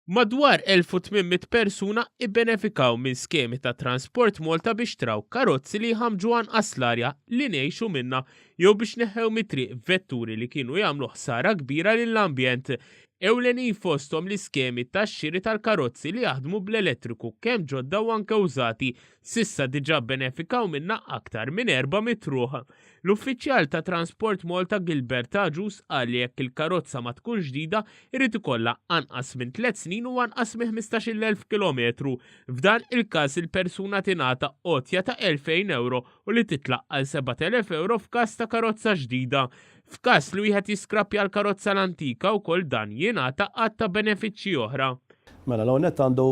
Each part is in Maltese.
Madwar 1,800 persuna ibbenefikaw minn skemi ta' Transport Malta biex xtraw karozzi li jħammġu anqas l-arja li ngħixu minnha jew biex neħħew mit-triq vetturi li kienu jagħmlu ħsara kbira lill-ambjent. Ewlenin fosthom l-iskemi tax-xiri tal-karozzi li jaħdmu bl-elettriku kemm ġodda u anke użati. S'issa diġà bbenefikaw minnha aktar minn 400 ruħ. L-uffiċjal ta' Transport Malta Gilbert Agius qal li jekk il-karozza ma tkunx ġdida, irid ikollha anqas minn tliet snin u anqas minn 15,000 kilometru. F'dan il-każ il-persuna tingħata għotja ta' 2,000 ewro u li titlaq għal 7,000 ewro f'każ ta' karozza ġdida. F'każ li wieħed jiskrappja l-karozza l-antika wkoll dan jingħata għadd ta' benefiċċji oħra. Mela, l-ewwel nett għandu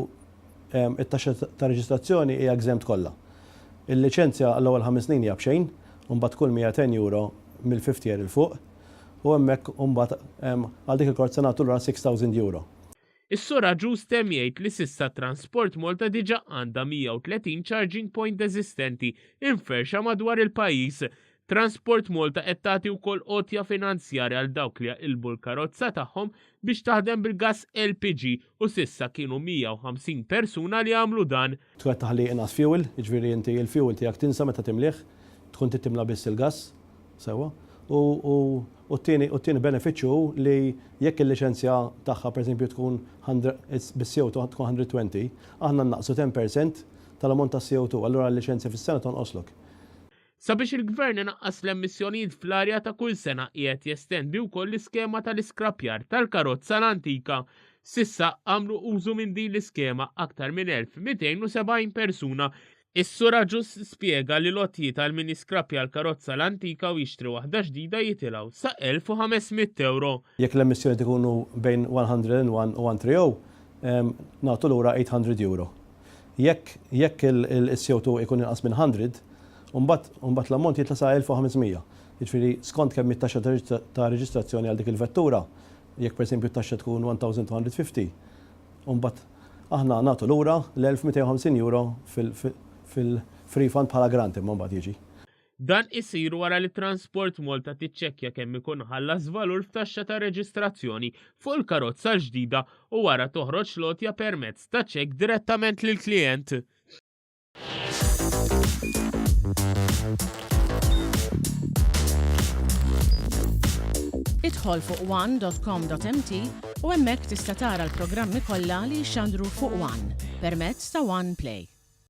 it-taxxa ta' reġistrazzjoni hija exempt kollha. Il-liċenzja għall-ewwel ħames snin hija b'xejn, u mbagħad kull 200 euro mill-fifth year 'il fuq, u hemmhekk mbagħad għal dik il-karozza nagħtu lura 6,000 euro. Is-Sur Agius temm jgħid li s'issa Transport Malta diġà għandha 130 charging point eżistenti imferrxa madwar il-pajjiż. Transport Malta qed tagħti wkoll għotja finanzjarja għal dawk li jaqilbu l-karozza tagħhom biex taħdem bil-gass LPG u s'issa kienu 150 persuna li għamlu dan. Tkun qed taħli inqas fuel, jiġifieri inti l-fuel tiegħek tinsa meta timlieh, tkun trid timla biss il-gass, sewwa. U u t-tieni u t-tieni benefiċċju hu li jekk il-liċenzja tagħha pereżempju tkun bis-CO2 tkun 120, aħna nnaqqsu 10% tal-ammont ta' CO2, allura l-liċenzja fis-sena tonqoslok. Sabiex il-Gvern inaqqas l-emissjonijiet fl-arja ta' kull sena qiegħed jestendi wkoll l-iskema tal-iskrappjar tal-karozza l-antika. S'issa għamlu użu minn din l-iskema aktar minn 1,270 persuna. Is-Sur Agius spjega li l-għotjiet għal min jiskrappja l-karozza l-antika u jixtri waħda ġdida jitilgħu sa 1,500 ewro. Jekk l-emissjonijiet ikunu bejn 101 u 130, nagħtu lura 800 euro. Jekk jekk il-CO2 ikun inqas minn 100, imbagħad imbagħad l-ammont jitla' sa 1500. Jiġifieri skont kemm hi t-taxxa ta' reġistrazzjoni għal dik il-vettura, jekk pereżempju t-taxxa tkun 1250, imbagħad aħna nagħtu lura l-1250 euro fil-refund bħala grant imma mbagħad jiġi. Dan isir wara li Transport Malta tiċċekkja kemm ikun ħallas valur f'taxxa ta' reġistrazzjoni fuq il-karozza l-ġdida u wara toħroġ l-għotja permezz ta' ċekk direttament lill-klijent. Idħol fuq one.com.mt u hemmhekk tista' tara l-programmi kollha li jixxandru fuq One permezz ta' One Play.